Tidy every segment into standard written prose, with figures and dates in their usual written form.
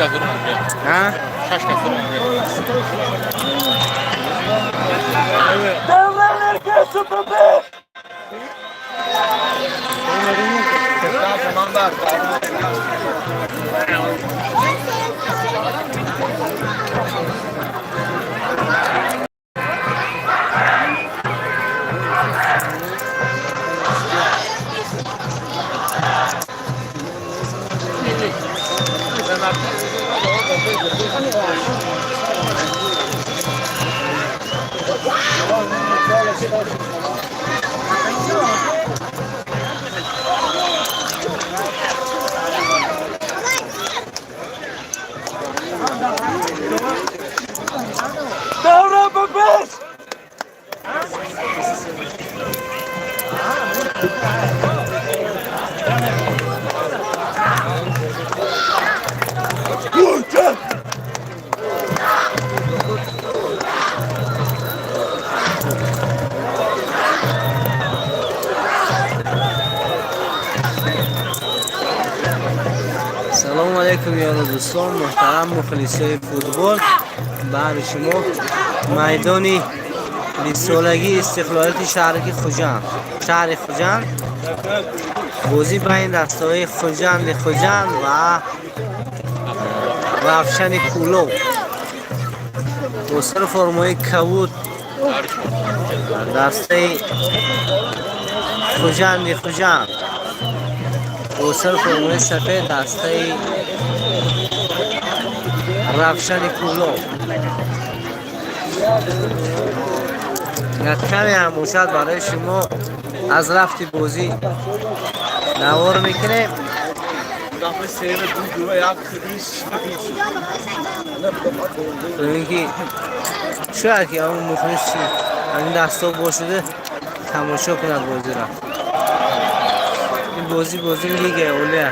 А? Салому алейкум, ёру дӯстон, муҳтарам мухлисои футбол. Баҳри шумо майдони бистсолагии истиқлолияти шаҳраки Хуҷанд, шаҳри Хуҷанд, бозӣ байни дастаҳои Хуҷанди Хуҷанд ва Равшани Кӯлоб бо сару формаи кабуд дастаи Хуҷанди Хуҷанд, бо сару формаи сафед дастаи Равшани Кӯлоб. Як каме ҳам бошад, барои шумо аз рафти бозӣ навор мекунем. Ки шояд ки ҳамон мухлис ҳамин дасто бошида тамошо кунад бозиро. Ин бозӣ бозии лигаи олия.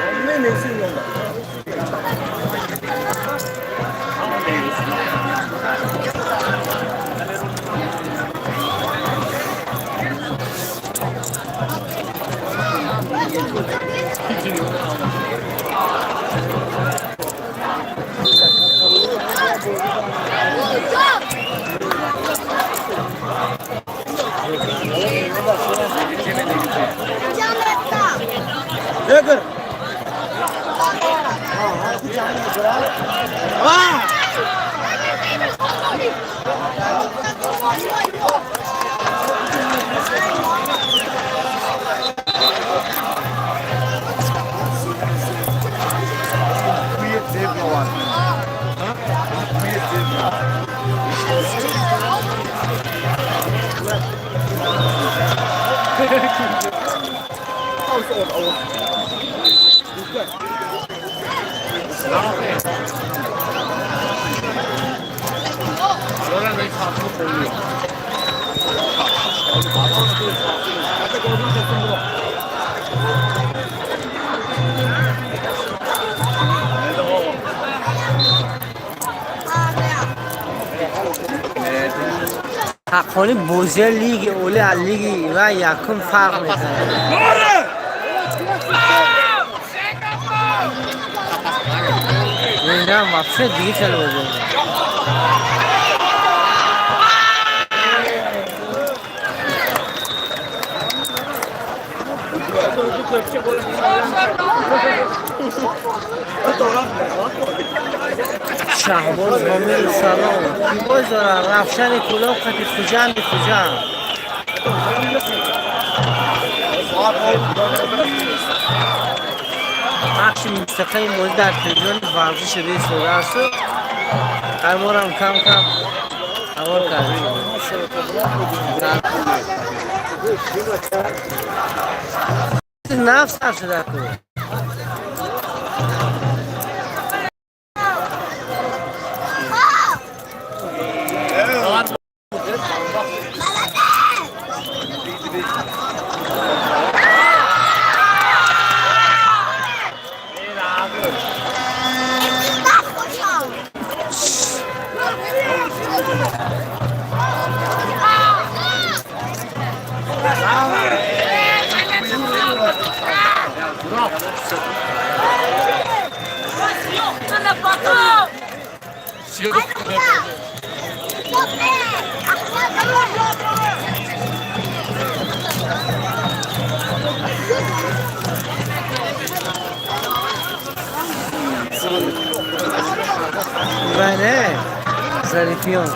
Ҳаққони бозии лиги олӣ аз лиги ва якум фарқ мекунад. Инам вообще диги хеле бозӣ. Шаҳбоз Ҳомил, салом. Ки боз дорад? Равшани Кӯлоб қати Хуҷанди Хуҷанд. Пахши мустақими бозӣ дар телевизиони варзиш шуда истодаасту ҳаморам кам кам ҳавор кардем. Нафс сар шуда ку. Бале, Зарифиён.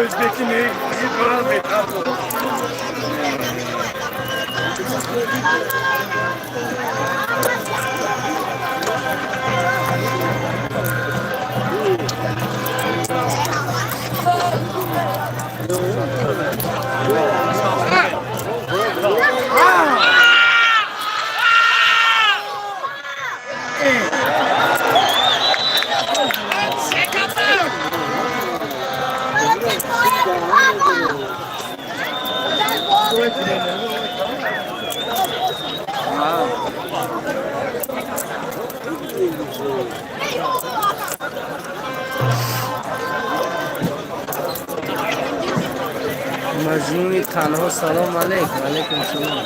O'zbeki ne yetib. Маҷнуни танҳо, салом алейкум. Алейкум салом.